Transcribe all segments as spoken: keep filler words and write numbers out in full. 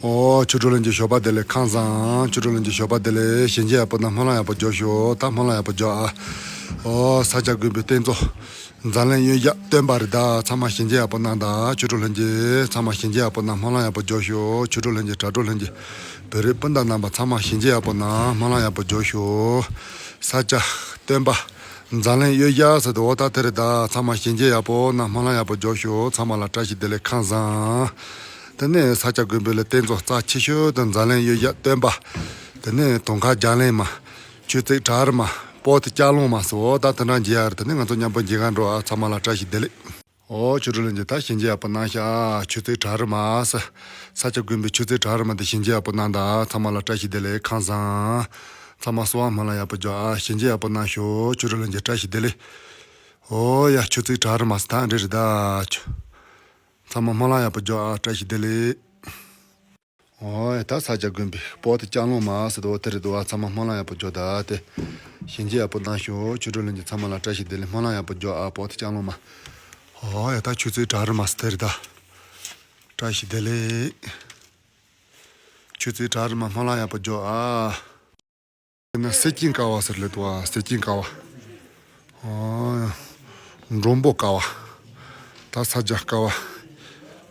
ཨོ། ཆོས་གྲོགས་ལྷན་རྒྱས་ཞོགས་པ་བདེ་ལེགས། ཁམས་བཟང་། ཆོས་གྲོགས་ལྷན་རྒྱས་ཞོགས་པ་བདེ་ལེགས། གཤིན་རྗེ་ཡག་པོ་གནང་། སྨོན་ལམ་ཡག་པོ་རྒྱོབ་ཤོག་ད་སྨོན་ལམ་ཡག་པོ་རྒྱོབ་ཨ། ཨོ། ས་སྐྱ་དགོན་པའི་རྟེན་གཙོ་འཛམ་གླིང་གཡུལ་འགྱེད་སྟོན་པ་རེད་ད། ཚང་མ་གཤིན་རྗེ་ཡག་པོ་གནང་ད། ཆོས་གྲོགས་ལྷན་རྒྱས་ཚང་མ་གཤིན་རྗེ་ཡག་པོ་གནང་། སྨོན་ལམ་ཡག་པོ་རྒྱོབ་ཤོག་ཆོས་གྲོགས་ལྷན་རྒྱས། དྲ་གྲོགས་ལྷན་རྒྱས། བོད་རིགས་སྤུན་ཟླ་རྣམ་པ་ཚང་མ་གཤིན་རྗེ་ཡག་པོ་གནང་། སྨོན་ལམ་ཡག་པོ་རྒྱོབ་ཤོག་ས་སྐྱ་སྟོན་པ་འཛམ་གླིང་གཡུལ་འགྱེད་ཟེར་དུས་འོ་ད་དེ་རེད་ད། ཚང་མ་གཤིན་རྗེ་ཡག་པོ་གནང་། སྨོན་ལམ་ཡག་པོ་རྒྱོབ་ཤོག་ཚང་མ་ལ་བཀྲ་ཤིས་བདེ་ལེགས། ཁམས་བཟང་། དེ་ནས་ས་སྐྱ་དགོན་པའི་ལ་རྟེན་གཙོ་རྩ་ཆེ་ཤོས་དེ་འཛམ་གླིང་གཡུལ་འགྱེད་སྟོན་པ། དེ་ནས་དུང་དཀར་རྒྱང་བློན་མ། ཆོས་རྩེ་གྲྭ་རིན་མ། པོ་ཏི་ལྕགས་ལུང་མ་སོགས་ད་དེ་འདྲ་མཇལ་ཡག་རེད། དེ་ནས་ང་ཚོ་མཉམ་པོ་མཇལ་ག་འགྲོ་ཨ། ཚང་མ་ལ་བཀྲ་ཤིས་བདེ་ལེགས། ཨོ། ཆོས་གྲོགས་ལྷན་རྒྱས་ད་གཤིན་རྗེ་ཡག་པོ་གནང་ཤག་ཆོས་རྩེ་གྲྭ་རིན་མ་ཟེར། ས་སྐྱ་དགོན་པའི་ཆོས་རྩེ་གྲྭ་རིན་མ་དེ་གཤིན་རྗེ་ཡག་པོ་གནང་ད། ཚང་མ་ལ་བཀྲ་ཤིས་བདེ་ལེགས། ཁམས་བཟང་། ཚང་མ་གསོལ་བ་སྨོན་ལམ་ཡག་པོ་རྒྱོབ་ཨ། གཤིན་རྗེ་ཡག་པོ་གནང་ཤོག་ཆོས་གྲོགས་ལྷན་རྒྱས་བཀྲ་ཤིས་བདེ་ལེགས། ཨོ་ཡ། ཆོས་རྩེ་གྲྭ་རིན་མ་ཟེར་ད་འདྲ་རེད་ད། ཚང་མ་སྨོན་ལམ་ཡག་པོ་རྒྱོབ་ཨ། བཀྲ་ཤིས་བདེ་ལེགས། ཨོ་ཡ། ད་ས་སྐྱ་དགོན་པའི་པོ་ཏི་ལྕགས་ལུང་མ་ཟེར་དུས་འོ་དེ་རེད་དོ་ཨ། ཚང་མ་སྨོན་ལམ་ཡག་པོ་རྒྱོབ་ད་དེ། གཤིན་རྗེ་ཡག་པོ་གནང་ཤོག་ཆོས་གྲོགས་ལྷན་རྒྱས་ཚང་མ་ལ་བཀྲ་ཤིས་བདེ་ལེགས། སྨོན་ལམ་ཡག་པོ་རྒྱོབ་ཨ། པོ་ཏི་ལྕགས་ལུང་མ། ཨོ་ཡ། ད་ཆོས་རྩེ་གྲྭ་རིན་མ་ཟེར་དེ་རེད་ད། བཀྲ་ཤིས་བདེ་ལེགས། ཆོས་རྩེ་གྲྭ་རིན་མ་སྨོན་ལམ་ཡག་པོ་རྒྱོབ་ཨ། དེ་ན་གསེར་སྐྱེམས་ཀ་བ་ཟེར་ལེ་དོ་ཨ། གསེར་སྐྱེམས་ཀ་བ། ཨོ་ཡ། མགྲོན་པོ་ཀ་བ། ད་ས་སྐྱ་ཀ་བ།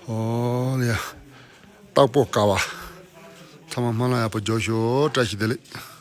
ཨོ་ཡ། སྟག་པོ་ཀ་བ། ཚང་མ་སྨོན་ལམ་ཡག་པོ་རྒྱོབ་ཤོག་བཀྲ་ཤིས་བདེ་ལེགས།